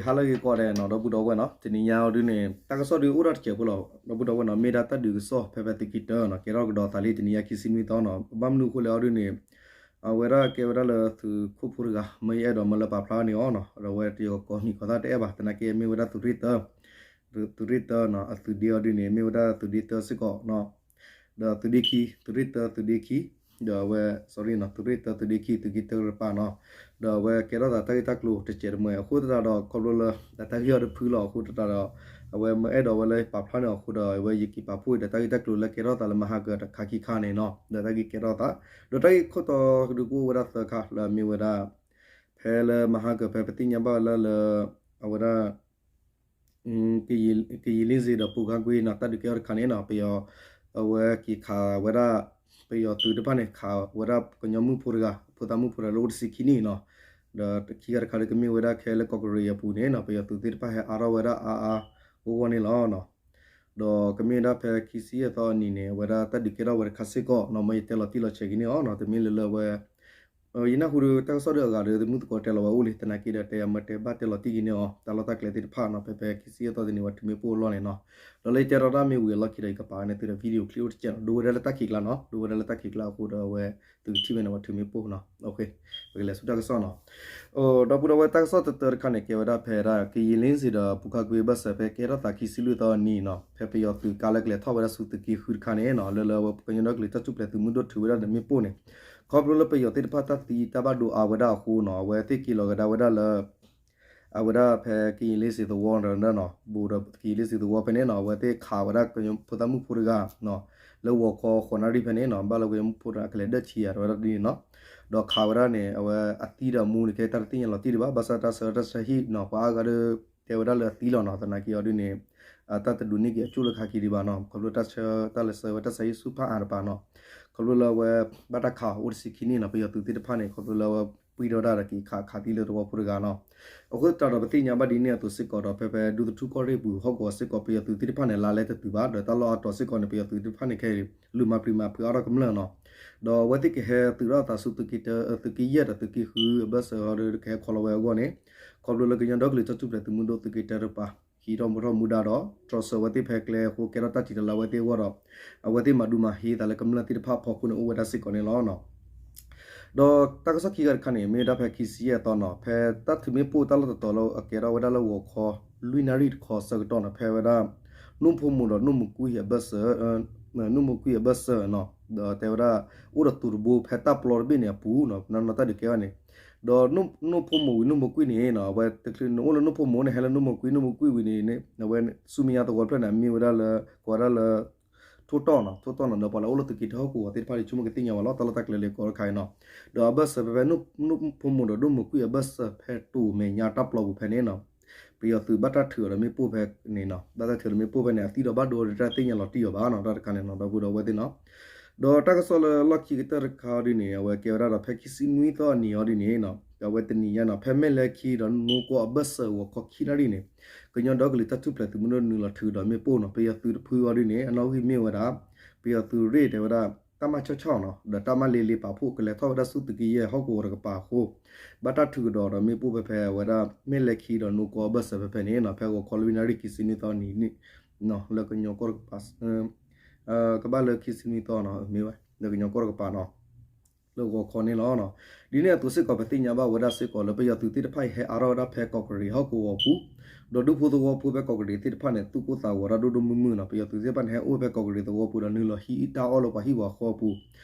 ဟါလၢအဂ့ၤကိးဂၤဒဲးနီၤ ဒီပုၢ်ဒီဝဲၢ်နီၤ, တနံၤညါအံၤဒုန့ၣ် တၢ်ကစီၣ်ဒုအိၣ်ဒၣ်တစဲးဖိလီၤ ဒီပုၢ်ဒီဝဲၢ်နီၤ, မ့ၢ်ဒၣ်တၢ်ဒုးကစီၣ်ဖဲဖဲသုးက့တၢနီၤ, ကဲထီၣ်ကဒီးသးလံတနံၤညါခံဆံနွံသီနီၤ, ဘၣ်မနုၤအဃိလဲၣ်အံၤဒုန့ၣ် အဝဲဒၣ်ကဲဝဲဒၣ်လၢသုးခိၣ်ဖိတဂၤ မ့ၢ်ယအဲၣ်ဒိးမၢလၢပာ်ဖျါန့ၣ်အီၤနီၤ, ဒီးအဝဲတယီၤကိးမံၤကိးသၣ်တအဲၣ်ဘၣ်, သနာ်က့မ့ၢ်ဝဲဒၣ်သုးရ့ၣ်တၢ သုးရ့ၣ်တၢနီၤ အသုးဒ့အီၤဒုန့ၣ် မ့ၢ်ဝဲဒၣ်သုးဒ့တၢစ့ၢ်ကီးနီၤ, ဒီးသုးဒ့ခံ သုးရ့ၣ်တၢသုးဒ့ခံ, ဒီးအဝဲ sorry နီၤ သုးရ့ၣ်တၢသုးဒ့ခံ သုးက့တၢတပၤနီၤ, ဒီးအဝဲကဲထီၣ်သးတၢ်ဂ့ၢ်တၢ်ကျိၤတစဲးတမှဲၤ အဃိသတးဒီး ခီဖျိလၢ တၢ်ဂ့ၢ်အီၤတဖုလီၤ အဃိသတးဒီး အဝဲမ့ၢ်အဲၣ်ဒိးဝဲလၢပာ်ဖျါန့ၣ်အဃိဒီး အဝဲယက့ၤပာ်ဖှိၣ်ဒီးတၢ်ဂ့ၢ်တၢ်ကျိၤလၢကဲထီၣ်သးလၢမဟါကတခါခံခါန့ၣ်နီၤ, ဒီးတၢ်ဂ့ၢ်ကဲထီၣ်သး ဒီးတၢ်ဂ့ၢ်ခိၣ်တီဒုကအိၣ်ဝဲဒၣ်သၢခါလၢအမ့ၢ်ဝဲဒၣ် ဖဲလၢမဟါကဖဲပသ့ၣ်ညါဘၣ်ဝဲလၢလၢ အဝဲဒၣ် ကယံာ်လ့စ့ဒီးပူၤခါကွ့နီၤ တၢ်ဒုးကဲထီၣ်တခါန့ၣ်နီၤ ပယီၤ အဝဲက့ၤခးဝဲဒၣ် ပယီၤသုးတဖၣ်န့ၣ် ခးဝဲဒၣ်ကညီမုၣ်ဖိတဂၤ ဖိသၣ်မုၣ်ဖိတဂၤလၢအိၣ်တဆံခံနံၣ်နီၤ, ဒီးခံခါတခါလၢကမ့ၢ်ဝဲဒၣ်ခဲလၢာ်ကီၢ်ကရံၤအပူၤန့ၣ်နီၤ ပယီၤသုးသ့ၣ်တဖၣ်ဟဲအါထီၣ်ဝဲဒၣ်အါအါဂီၢ်ဂီၢ်န့ၣ်လီၤနီၤ, ဒီးကမ့ၢ်ဝဲဒၣ်ဖဲခံဆံယဲၢ်သီအနံၤန့ၣ် အဝဲဒၣ်တၢ်ဒုးကဲထီၣ်ဝဲတခါစ့ၢ်ကီးနီၤ, မ့ၢ်ယတဲလီၤတံၢ်လီၤဆဲးက့ၤန့ၣ်အီၤနီၤ, တမ့ၢ်လၢလၢအဝဲ ယနၢ်ဟူဒီးတၢ်ကစီၣ်ဒီးအဂၤဒီး သုးမုၢ်သကိးတဲလီၤဝဲအိၣ်လံ သနာ်က့ဒီးတဲအမ့ၢ်တဲဘၣ်တဲလီၤတံၢ်က့ၤန့ၣ်အီၤ တၢ်လီၢ်တၢ်ကျဲသ့ၣ်တဖၣ်နီၤ ဖဲဖဲခံဆံယဲၢ်သီတနံၤဝဲထုးမ့ၣ်ပိၢ်အလီၢ်န့ၣ်နီၤ, ဒီးလၢယတဲဒီးတၢ်မ့ၢ်ဝံၤအလီၢ်ခံဒီး ယကပာ်ဝဲန့ၢ်သုဒီး video clip အိၣ်တစဲးနီၤ ဒိဝဲဒၣ်လၢတၢ်ခံးကျါနီၤ ဒိဝဲဒၣ်လၢတၢ်ခံးကျါအဃိဒီးအဝဲ သုကထံၣ်ဝဲန့ၣ်ဝဲထုးမ့ၣ်ပိၢ်နီၤ, ပကလဲၤဆူတၢ်ကစီၣ်နီၤ ဒီပုၢ်ဒီဝဲၢ်တၢ်ကစီၣ်တတၢတခါန့ၣ် ကဲဝဲဒၣ်ဖဲဒၣ် ကယံာ်လ့စ့ဒီးပူၤခါကွ့အဘၢၣ်စၢၤဖဲကဲထီၣ်သးခံဆံလွံၢ်သီအနံၤနီၤ ဖဲပယီၤသုးကါလၢကလဲၤထီၣ်ဝဲဒၣ်ဆူသုးက့ဃုတခါန့ၣ်နီၤ လၢလၢကညီဒီကလုာ်တၢ်ထူၣ်ဖျဲးသုးမုၢ်ဒိၣ်ထုးဝဲဒၣ်ဒီးမ့ၣ်ပိၢ်န့ၣ် ခီဖျိလၢပယီၤသ့ၣ်တဖၣ်တၢ်သံတၢ်ဘၣ်ဒိအါဝဲဒၣ်အဃိနီၤ အဝဲသ့ၣ်က့ၤလီၤကဒါဝဲဒၣ်လၢ အဝဲဒၣ်ဖဲကယံာ်လ့စ့သဝီဒီးနီၤ ဘူးဒီးကယံာ်လ့စ့သဝီဖဲန့ၣ်နီၤ အဝဲသ့ၣ်ခးဝဲဒၣ်ဖိသၣ်မုၣ်ဖိတဂၤ လၢဂီၤခီဃိးနၣ်ရံၣ်ဖဲန့ၣ်နီၤ ဘၣ်လၢကညီဖိတဂၤကလဲၤဒၢၣ်ထံယၤဒီးဝဲဒၣ်ဒ်န့ၣ်နီၤ ဒီးခးဝဲဒၣ်န့ၣ် အဝဲအသံဒီးအမူန့ၣ် ကဲတၢ်တသ့ၣ်ညါလီၤတံၢ်ဒံးဘၣ် ဘၣ်ဆၣ်တၢ်ဆၢတၢ်ဆၢဟံၣ်နီၤ ပှၤအါဂၤဒီး တဲဝဲဒၣ်လၢအသံလီၤနီၤ သနာ်က့အီၤဒ်န့ၣ် တၢ်တဒိးန့ၢ်က့ၤအကၠိၣ်လၢခါခံဒံးဘၣ်နီၤ ခီဖျိတၢ်ဆၢတၢ်လၢဆၢဝဲတၢ်ဆါဟံၣ်ဆူၣ်ဖးအါတပၤနီၤ ခီဖျိလၢအဝဲ ဘၣ်တၢ်ခးအိၣ်တဆံခံနံၣ်နီၤ ပယီၤသုးသ့ၣ်တဖၣ်န့ၣ် ခီဖျိလၢအဝဲပှံၢ်ထီၣ်ဒၣ်ဒီးက့ၤခးခးသံလၢသဝီဖိတဂၤနီၤ အဃိသတးဒီးပသ့ၣ်ညါဘၣ်ဒ်န့ၣ်အသိးစ့ၢ်ကီးဒီး ဖဲဖဲဒူသထူၣ်ကီၢ်ရ့ၣ်ပူၤဟီၣ်ကဝီၤစ့ၢ်ကီး ပယီၤသုးသ့ၣ်တဖၣ်န့ၣ် လါလဲတတုၤဘၣ် ဒီးတၢ်လီၢ်အါတီၤစ့ၢ်ကီးန့ၣ် ပယီၤသုးသ့ၣ်တဖၣ်န့ၣ် ခဲအံၤ လုၢ်မၤပျံၤမၤဖုးအါထီၣ်ကမျၢၢ်နီၤ ဒီးအဝဲသ့ၣ်ကဟဲသုးထီၣ်အသးဆူသုးက့တၢ သုးက့ယဲၢ်ဒီးသုးက့ဃုအဘၢၣ်စၢၤဟီဒီးကဟဲခီလီၤဝဲအဂီၢ်န့ၣ် ခီဖျိလၢကညီဒီကလုာ်တၢ်ထူၣ်ဖျဲးသုးမုၢ်ဒိၣ်သုးက့တၢတပၤ ဟံးထီၣ်မိၢ်ထီၣ်မူဒါဒီး တြီဆၢဝဲသ့ၣ်ဖဲကျဲအဃိ ကဲထီၣ်တၢ်ထံးတလါဝဲသ့ၣ်အဂီၢ်ဒီး အဝဲသ့ၣ်မၤဒူမၤဟ့သးလၢကမျၢၢ်သ့ၣ်တဖၣ်အဖီခိၣ်န့ၣ်အိၣ်ဝဲဒၣ်စ့ၢ်ကီးန့ၣ်လီၤနီၤ ဒီးတၢ်ကစီၣ်ခံဂၤတခါန့ၣ် မ့ၢ်ဝဲဒၣ်ဖဲခံဆံယဲၢ်သီနီၤ ဖဲတၢ်ထုးမ့ၣ်ပိၢ်တၢ်လီၢ်တတီၤလၢအကဲထီၣ်ဝဲဒၣ်လၢဂီၤခီ လွံၢ်နၣ်ရံၣ်တခီဆၢကတီၢ်နီၤ ဖဲဝဲဒၣ် နိၣ်ဖိမိၢ်ဒီးနိၣ်မူကွံာ်အဘၢၣ်စၢၤ နိၣ်မူကွံာ်အဘၢၣ်စၢၤနီၤ ဒီးတဲဝဲဒၣ် အိၣ်ဒီးတူၤတဘိဖဲတၢ်ပျီတဘ့ၣ်န့ၣ်အပူၤနီၤ ပနီၢ်နီၢ်တၢ်ဒုးကဲထီၣ်န့ၣ် ဒီးနိၣ်ဖိမိၢ်ဝံၤနိၣ်မူကွံာ်န့ၣ်နီၤ အဝဲတချုးနအိၣ်လၢနိၣ်ဖိမိၢ်န့ၣ် ဟဲလၢနိၣ်မူကွံာ် နိၣ်မူကွံာ်ဝံၤန့ၣ် အဝဲဆူမဲာ်ညါသဝီတဖျၢၣ်န့ၣ် အမ့ၢ်ဝဲဒၣ်လၢ ကိးဝဲဒၣ်လၢ ထိၣ်တီၢ်နီၤ ထိၣ်တီၢ်နီၤ ဒီးပှၤလၢအိၣ်လၢသုးက့တၢဟီၣ်ကဝီၤသ့ၣ်တဖၣ်ဒီး ဆိကမိၣ်ကသ့ၣ်ညါဝဲလီၤ တၢ်လီၢ်တၢ်ကျဲလၢကိးတခါအံၤနီၤ ဒီးအဘၢၣ်စၢၤဖဲဖဲ နိၣ်ဖိမိၢ်ဒီးနိၣ်မူကွံာ်အဘၢၣ်စၢၤဖဲတိၤမဲာ်ညါတၢ်ပျီပူၤဖဲန့ၣ်နီၤ ပယီၤသုးဘၣ်တၢ်ထုးအီၤဒီးမ့ၣ်ပိၢ်ဖဲန့ၣ်နီၤ ဘၣ်တၢ်ထုးဒီးမ့ၣ်ပိၢ်ဖဲန့ၣ် အသံဒီးဘၣ်ဒိဒီးတၢ်သ့ၣ်ညါလီၤတံၢ်အီၤဘၣ်နီၤ တၢ်တခါန့ၣ်နီၤ ဒီပုၢ်ဒီဝဲၢ်သ့ၣ်နီၤ ဒီးတၢ်ကစီၣ်လၢလီၢ်ခံကတၢၢ်တခါအီၤဒ်န့ၣ် အဝဲကဲဝဲဒၣ်ဒီးဖဲခံဆံနွံသီအနံၤအီၤဒ်န့ၣ်နီၤ အဝဲတနံၤညါနီၤ ဖဲမဲၢ်လဲၤခံဒီးနိၣ်ကီၢ်အဘၢၣ်စၢၤဂီၤခီခံနၣ်ရံၣ်န့ၣ် ကညီဒီကလုာ်တၢ်ထူၣ်ဖျဲးသုးမုၢ်ဒိၣ်နုာ်လီၤထုးဒီးမ့ၣ်ပိၢ်နီၤ ပယီၤသုးတဖုအီၤဒ်န့ၣ် အနီၣ်ဂံၢ်မ့ၢ်ဝဲဒၣ် ပယီၤသုးရ့ၣ်တဲဝဲဒၣ် တၢ်မၤဆီၣ်ဆီၣ်နီၤ ဒီးတၢ်မၤလ့လ့ပာ်ဖှိၣ် ကလဲၤထီၣ်ဝဲဒၣ်ဆူသုးက့ယဲၢ်ဟီၣ်ကဝီၤတကပၤအဃိ ဘၣ်တၢ်ထုးကဒီးဒီးမ့ၣ်ပိၢ်ဖဲဖဲအဝဲဒၣ် မဲၢ်လဲၤခံဒီးနိၣ်ကီၢ်အဘၢၣ်စၢၤဖဲဖဲန့ၣ်နီၤ ဖဲဂီၤခီလွံၢ်နၣ်ရံၣ်ခံဆံနွံသီနံၤန့ၣ် လၢကညီကီၢ်တကပၤ ကဘၣ်လၢခံဆံနွံသီနီၤ မ့ၢ်ဝဲ လၢကညီကီၢ်တကပၤနီၤ လၢဂီၤခီန့ၣ်လီၤ. ဒ်န့ၣ်အသိးစ့ၢ်ကီး ပသ့ၣ်ညါဘၣ်ဝဲဒၣ်စ့ၢ်ကီးလၢပယီၤသုးသ့ၣ်တဖၣ်အံၤ ဟဲအါထီၣ်ဝဲဒၣ်ဖဲကီးကရံးဟီၣ်ကဝီၤပူၤ, ဒီးဒူဖိသဝီဖိဖဲကီးကရံးသ့ၣ်တဖၣ်န့ၣ် သူၣ်ကိၢ်သးဂီၤတၢ်ဒိၣ်ဒိၣ်မုၢ်မုၢ်နီၤ. ပယီၤသုးသ့ၣ်တဖၣ်န့ၣ် ဟဲအိၣ်ဖဲကီးကရံးသဝီပူၤဒီး နုာ်လီၤဟံးတၢ်အီၣ်လၢပှၤဟံၣ်ပှၤဃီအပူၤ,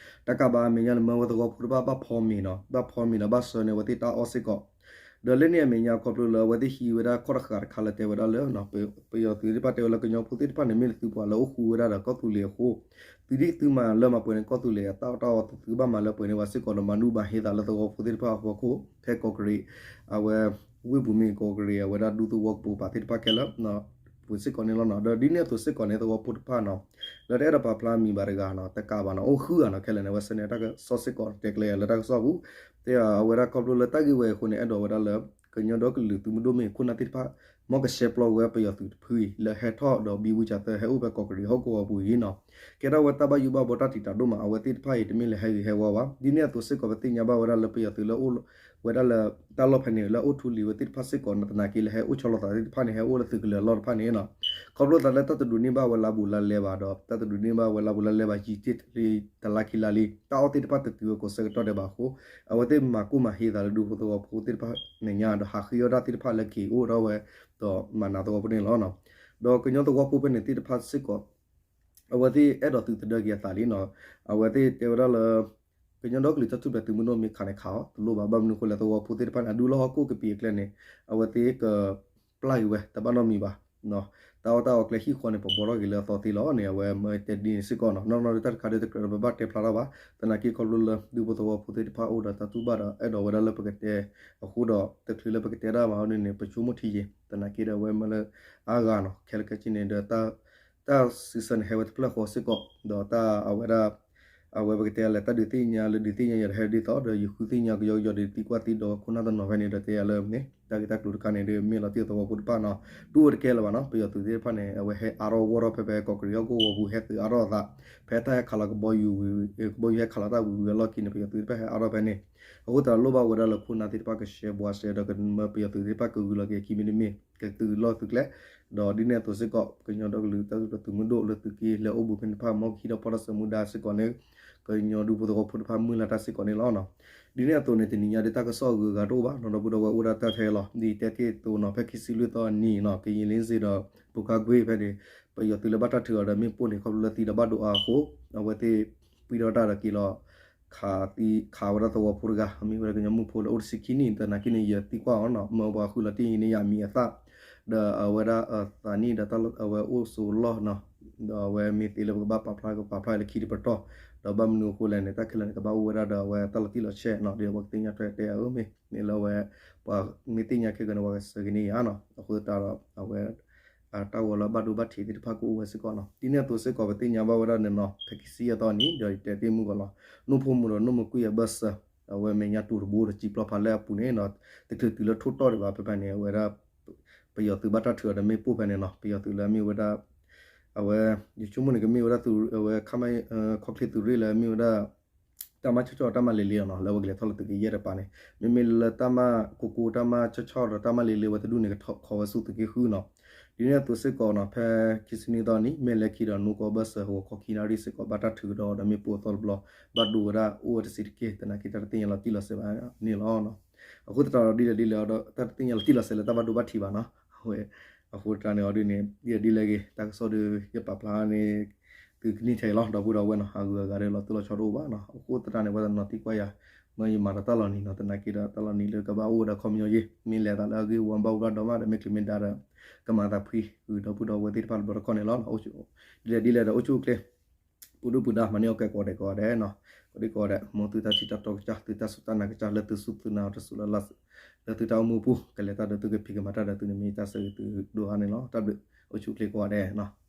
တၢ်ကးဘၣ်အမဲာ်ညါန့ၣ် မၢဝဲသဝီဖိတဖၣ်ဘၣ်ဖီမ့ၤနီၤ, ဘၣ်ဖီမ့ၤဒီးဘၣ်ဆှၢန့ၢ်အဝဲသ့ၣ်တၢ်အီၣ်စ့ၢ်ကီး ဒီးလၢန့ၣ်အမဲာ်ညါခီဖျိလၢအဝဲသ့ၣ်ဟံးဝဲဒၣ်ခီၣ်တဃာ်တခါလၢတဲဝဲဒၣ်လၢ ပယီၤသုးသ့ၣ်တဖၣ်တဲဝဲလၢကညီဖိသ့ၣ်တဖၣ်န့ၣ် မ့ၢ်တသုပှၤလၢအိၣ်ဃူဝဲဒၣ်ဒီးကီၢ်သူလ့ၤအဃိ, သုဒ်သုမၤလၢမၤပှဲၤန့ၢ်ကီၢ်သူလ့ၤအတၢ်အီၣ်တၢ်အီ သုကဘၣ်မၤလၢပှဲၤန့ၢ်ဝဲစ့ၢ်ကီးဒီး မၤနူၢ်ဘၣ်ဟ့သးလၢသဝီဖိသ့ၣ်တဖၣ်အဖီခိၣ် ဖဲကီးကရံး အဝဲ ဝ့ၢ်ပူၤမ့ၢ်ကီးကရံး အဝဲဒၣ်ဒူသဝီကပိာ်ပာ်သ့ၣ်တဖၣ်ခဲလၢာ် ပူၤစ့ၢ်ကီးန့ၣ်လီၤနီၤ. ဒီးဒ်န့ၣ်အသိးစ့ၢ်ကီးန့ၣ် သဝီဖိတဖၣ်နီၤ လၢတအဲၣ်ဒိးပာ်ဖျါမံၤဘၣ်တဂၤနီၤ တကးဘၣ်နီၤ အိၣ်ဃုဂၤနီၤ ခဲလၢာ်န့ၣ် အဝဲဆၢန့ၢ်တၢ်ကစီၣ်စ့ၢ်ကီးတဲကျဲလၢတၢ်ကစီၣ်ပူၤ တဲအဝဲဒၣ်ခီဖျိလၢတၢ်ဂ့ၢ်ဝဲအံၤအဃိန့ၣ် အဲၣ်ဒိးဝဲဒၣ်လၢ ကညီဒီကလုာ်သုးမုၢ်ဒိၣ်မ့ၢ်ခိၣ်နၢ်သ့ၣ်တဖၣ် မ်ကရှဲပျီဝဲပယီၤသုးတဖုအံၤ လၢဟဲထီၣ်ဒီးဘံဘူကၠးသၢ ဟဲအိၣ်ဖဲကီးကရံးဟီၣ်ကဝီၤပူၤအံၤနီၤ, ကဲထီၣ်ဝဲတၢ်ဘၣ်ယိၣ်ဘၣ်ဘှီတၢ်တံာ်တာ်ဒိၣ်မး, အဝဲသ့ၣ်တဖၣ်အံၤ တမ့ၢ်လၢဟဲဂ့ၤဟဲဝါဘၣ်. ဒ်န့ၣ်အသိးစ့ၢ်ကီး ပသ့ၣ်ညါဘၣ်ဝဲဒၣ်လၢပယီၤသုးလၢအိၣ်ဝဲဒၣ်လၢတၢ်လီၢ်ဖဲန့ၣ် လၢအအိၣ်ထူလံၤဝဲသ့ၣ်တဖၣ်စ့ၢ်ကီးနီၤ, သနာ်က့လၢဟဲအိၣ်ဆီလီၤသးသ့ၣ်တဖၣ်န့ၣ် ဟဲအိၣ်လၢသုးကလၢၤအလီၢ်တဖၣ်န့ၣ်နီၤ, ခီဖျိသးလၢတၢ်တဒုးန့ၢ်ဘၣ်ဝဲလါဘူးလါလဲဘၣ်ဒီး တၢ်တဒုးန့ၢ်ဘၣ်ဝဲလါဘူးလါလဲဘၣ် ယံာ်တ့ၢ်လံ တလါခံလါလံ, တၢ်အီၣ်သ့ၣ်တဖၣ်တတုၤဝဲကိးဆၢကတီၢ်ဒဲးဘၣ်အဃိ အဝဲသ့ၣ်မၤကိၢ်မၤဟံးသးလၢဒူဖိသဝီဖိသ့ၣ်တဖၣ်မဲာ်ညါ ဒီးဟးဃ့အီၣ်တၢ်သ့ၣ်တဖၣ်လၢက့ၤအိၣ်ထီၣ်ဝဲ ဒီးမၤနးသဝီဖိန့ၣ်လီၤ. ဒီးကညီသဝီဖိဖဲန့ၣ်သ့ၣ်တဖၣ်စ့ၢ်ကီး အဝဲသ့ၣ်အဲၣ်ဒိးသုးသဒၢက့ၤအသးလံနီၤ, အဝဲသ့ၣ်တဲဝဲဒၣ်လၢ ကညီဒီကလုာ်တၢ်ထူၣ်ဖျဲးသုးမုၢ်ဒိၣ်မ့ၢ်ခးန့ၣ်ခးအီၤ တလိၣ်ဘၣ်, ဘၣ်မနုၤအဃိလဲၣ် သဝီဖိသ့ၣ်တဖၣ်န့ၣ် အဒူလၢဟီၣ်ခိၣ်ကပံာ်အကျဲန့ၣ် အဝဲသ့ၣ်ကပျၢ်က့ၤဝဲ တဘၣ်နီတမံၤဘၣ် တၢ်အီၣ်တၢ်အီကျဲဟံၣ်ဃီန့ၣ် ပဘှီထီၣ်က့ၤလၢအသီသ့လီၤန့ၣ် အဝဲမၢတဲဒ်န့ၣ်စ့ၢ်ကီးနီၤ, နီၢ်နီၢ်ဒီးတၢ်တခါဒီးတကြၢးဒီးပဘၣ်တဲဖျါထီၣ်ဘၣ်, သနာ်က့ခီဖျိလၢဒူဖိသဝီဖိသ့ၣ်တဖၣ်အိၣ်ဒီးတၢ်တူၢ်ဘၣ်ဒီးအဲၣ်ဒိးဝဲဒၣ်လၢပကတဲအဃိဒီး တချုးလၢပကတဲဒၣ်မးအီၤဒ်န့ၣ် ပဆိကမိၣ်ထံယံၤ သနာ်က့ဒီးအဝဲမၢလၢအါဂၤနီၤ, ခဲလၢာ်ခဲဆ့န့ၣ်ဒီး တၢ်စံးဆၢန့ၣ်ဟဲဝဲတဖျၢၣ်ဃီစ့ၢ်ကီး ဒီးတၢ်အဝဲဒၣ် အဝဲပကတဲလဲၣ် တၢ်ဒုးသ့ၣ်ညါလၢဒုးသ့ၣ်ညါယၤဒီးဟဲဒ်သိး ဒီးယဃုသ့ၣ်ညါကယီကယီဒီးသံကွၢ်သံဒိးဝဲခိၣ်နၢ်တနီၤဖဲန့ၣ်ဒီးတဲယၤလၢန့ၣ် တၢ်ဂ့ၢ်တၢ်ကျိၤတခါန့ၣ်ဒီး မ့ၢ်လီၤတံၢ်သဝီဖိတဖၣ်နီၤ, တူၢ်ဝဲတကဲလၢၤဘၣ်နီၤ, ပယီၤသုးသ့ၣ်တဖၣ်န့ၣ် အဝဲဟဲအါထီၣ်ဂီၢ်ထီၣ်ဖဲဖဲကီးကရံးဟီၣ်ကဝီၤပူၤ ဟဲသုးအါထီၣ်အသး ဖဲတၢ်ဟဲခးလီၤကဘီယူၤဝံၤ ကဘီယူၤဟဲခးလီၤတၢ်ဝံၤဝံၤအလီၢ်ခံန့ၣ် ပယီၤသုးသ့ၣ်တဖၣ်ဟဲအါထီၣ်ဖဲန့ၣ်, အဃိသတးလိၣ်ဘၣ်ဝဲဒၣ်လၢခိၣ်နၢ်သ့ၣ်တဖၣ်ကရှဲဘှါရှဲဒီးကမၢပယီၤသုးသ့ၣ်တဖၣ်ကဂုာ်လီၤက့ၤခံမံၤတမံၤ ကသုးလီၢ်သုးကျဲ ဒီးဒ်န့ၣ်အသိးစ့ၢ်ကီး ကညီဒီကလုာ်တၢ်ထူၣ်ဖျဲးသုးမုၢ်ဒိၣ်လၢသုးက့လၢအိၣ်ဘူးဖဲန့ၣ်တဖၣ် မ်ကဟံးထီၣ်ဖီၣ်ထီၣ်စၢၤမူဒါစ့ၢ်ကီးန့ၣ် ကညီဒူဖိသဝီဖိတဖၣ်မုၢ်လၢ်တၢ်စ့ၢ်ကီးန့ၣ်လီၤ. ဒ်န့ၣ်အသိးန့ၣ် တနံၤညါဒ်တၢ်ကစီၣ်အဂုၤအဂၤတအိၣ်ဘၣ်နီၤ, ဒီပုၢ်ဒီဝဲၢ်အိၣ်ဒၣ်တၢ်ထဲလီၤ. ဒ်တဲတ့ၢ်အသိးနီၤ ဖဲခံဆံလွံၢ်သီအနံၤနီၤ ကယံာ်လ့စ့ဒီး ပူၤခါကွ့ၢ်ဖဲန့ၣ် ပယီၤသုးလၢဘၣ်တၢ်ထုးအီၤဒီးမ့ၣ်ပိၢ်န့ၣ် ခီဖျိလၢသံဒီးဘၣ်ဒိအါအဃိ အဝဲသ့ၣ်ပှံထီၣ်တၢ်ဒီးက့ၤလီၤ ခးသံခးဝဲဒၣ်သဝီဖိတဂၤ မ့ၢ်ဝဲဒၣ်ကညီမုၣ်ဖိလၢအိၣ်တဆံခံနံၣ် သနာ်က့န့ၣ် ယသံကွၢ်အီၤနီၤ မၢပှၤဃုလီၤတ့ၢ်ယံၤန့ၣ်ယၤအမံၤအသၣ် ဒီးအဝဲဒၣ်အသးနံၣ်ဒီးအဝဲအိၣ်ဆိးလီၢ်နီၤ, ဒီးအဝဲမ့ၢ်သ့လၢပကဘၣ်ပာ်ဖျါကပာ်ဖျါလၢခံတပတီၢ်, ဒီးဘၣ်မနုၤအဃိလဲၣ်န့ၣ် တၢ်ခဲလၢာ်န့ၣ် ကဘၣ်အိၣ်ဝဲဒၣ်ဒီးအဝဲတၢ်လီၤတံၢ်လီၤဆဲးနီၤ ဒီးပှၤကသ့ၣ်ညါထွဲတဲအီၤမ့ၢ် မ့ၢ်လၢအဝဲ ပှၤမ့ၢ်သ့ၣ်ညါခဲကနံၣ် ပှၤကဆှၢက့ၤန့ၢ်ယၤနီၤ, အဃိသတးဒီးအဝဲ တၢ်ဂီၤလၢအဘၣ်ဒိဘၣ်ထံးသ့ၣ်တဖၣ်ကအိၣ်ဝဲစ့ၢ်ကီးနီၤ. ဒ်န့ၣ်အသိးစ့ၢ်ကီး ပသ့ၣ်ညါဘၣ်ဝဲဒၣ်န့ၣ်နီၤ ဖဲခံဆံယဲၢ်သီနံၤ ဒီးယတဲတ့ၢ်မုၢ်ကီးလီၤ နိၣ်ဖိမူဒီးနိၣ်မကွံာ်အဘၢၣ်စၢၤ အဝဲမဲာ်ညါတူာ်တဘိဒီးစံပျီဖးလၢအပူၤန့ၣ်နီၤ, တချုးတုၤလၢထိၣ်တီၢ်ဒံးဘၣ်ဖဲဖဲန့ၣ် အဝဲဒၣ် ပယီၤသုးဘၣ်တၢ်ထုးအီၤဒီးမ့ၣ်ပိၢ်ဖဲန့ၣ်နီၤ, ပယီၤသုးလၢအမ့ၢ်ဝဲဒၣ် အဝဲ ယဆိကမိၣ်န့ၣ် ကမ့ၢ်ဝဲဒၣ် အဝဲ ခီၣ်ချ့သုးရ့ၣ်လၢအမ့ၢ်ဝဲဒၣ် တၢ်မၤဆီၣ်ဆီၣ်တၢ်မၤလ့ၤလ့ၤအီၤနီၤ လၢအဝဲကလဲၤထီၣ်လၢသုးက့ယဲၢ်တပၤန့ၣ် မ့မ့ၢ်လၢတၢ်မၤကိကိတၢ်မၤဆီၣ်ဆီၣ်ဒီးတၢ်မၤလ့ၤလ့ၤဝဲတဒူၣ်န့ၣ် ကခီဝဲဆူသုးက့ဃုနီၤ. ဒ်န့ၣ်အသိးစ့ၢ်ကီးနီၤ ဖဲခံဆံနွံသီနံၤ မ့ၢ်လဲၤခံဒီး နိၣ်ကီၢ်ဘၢၣ်စၢၤဟီၣ်ခိၣ်ခံနၣ်ရံၣ်စ့ၢ်ကီး ဘၣ်တၢ်ထုးကဒီးဒီးမ့ၣ်ပိၢ်အသီတဘျီ ဘၣ်ဒိဝဲဒၣ်အိၣ်ဝဲတဆံးတက့ၢ် သနာ်က့တၢ်တသ့ၣ်ညါလီၤတံၢ်လီၤဆဲးဘၣ်န့ၣ်လီၤ. အဃိသတးဒီးဒ်လဲၣ်ဒ်လဲၣ်ဒီး တၢ်တသ့ၣ်ညါလီၤတံၢ်လီၤဆဲးလၢတၢ်ဘၣ်ဒိဘၣ်ထံးဘၣ်နီၤ အဝဲ အဃိသတးန့ၣ်အီၤဒ်န့ၣ် ဒ်လဲၣ်ဒ်လဲၣ်ဂ့ၤ တၢ်ကစီၣ်ဒီး ယပာ်ဖျါန့ၣ် သုကနံၣ်ထဲအံၤလီၤ ဒီပုၢ်ဒီဝဲၢ်နီၤ အဂုၤအဂၤဒီးလီၤတိၢ်လီၤဆီတအိၣ်ဘၣ်နီၤ အဃိသတးန့ၣ် ဝဲတနီၤသံကွၢ်ယၤ မၢယမၤဒီးတၢ်လီၤနံၤနီၤ သနာ်က့ဒီးတၢ်လီၤနံၤလၢကဘၣ်အိၣ်ဝဲဒၣ်ခီပညီယ့ၢ် မ့ၢ်လဲၤသးလၢအဂ့ၢ်ဝီဘၣ်အိၣ်ဘၣ်ဒီးမးဒီးမ့ၢ်ချ့မ့ၢ်ဒါဒီး ကမၤသးဖှံ ဂုၤဒီပုၢ်ဒီဝဲၢ်သ့ၣ်တဖၣ်တဘျီတခီၣ်န့ၣ်လီၤ. ဒ်လဲၣ်ဒ်လဲၣ်ဒီးအိၣ်ဆူၣ်အိၣ်ချ့ ပူၤဒုၣ်ပူၤဒါ မၤန့ၢ်အီၣ်ကဲကိးဂၤဒဲးကိးဂၤဒဲးနီၤ ကိးဒံကိးဂၤဒဲး မ်သုတၢ်ထံၣ်တၢ်တီကစၢ် သုတၢ်စူၢ်တၢ်နာ်ကစၢ် လၢသုစူၢ်သုနာ်တစူၢ်လၢ လၢသုတၢ်အိၣ်မူပူၤ ကလဲၤတၢ်ဒီးသုကဖံးကမၤတၢ်ဒီးသုန့ၣ် မ့ၢ်တၢ်ဆၢဂ့ၤသုဒိၣ်အါန့ၣ်လီၤ. တၢ်ဘျုး အိၣ်ဆူၣ်အိၣ်ချ့ကိးဂၤဒဲးနီၤ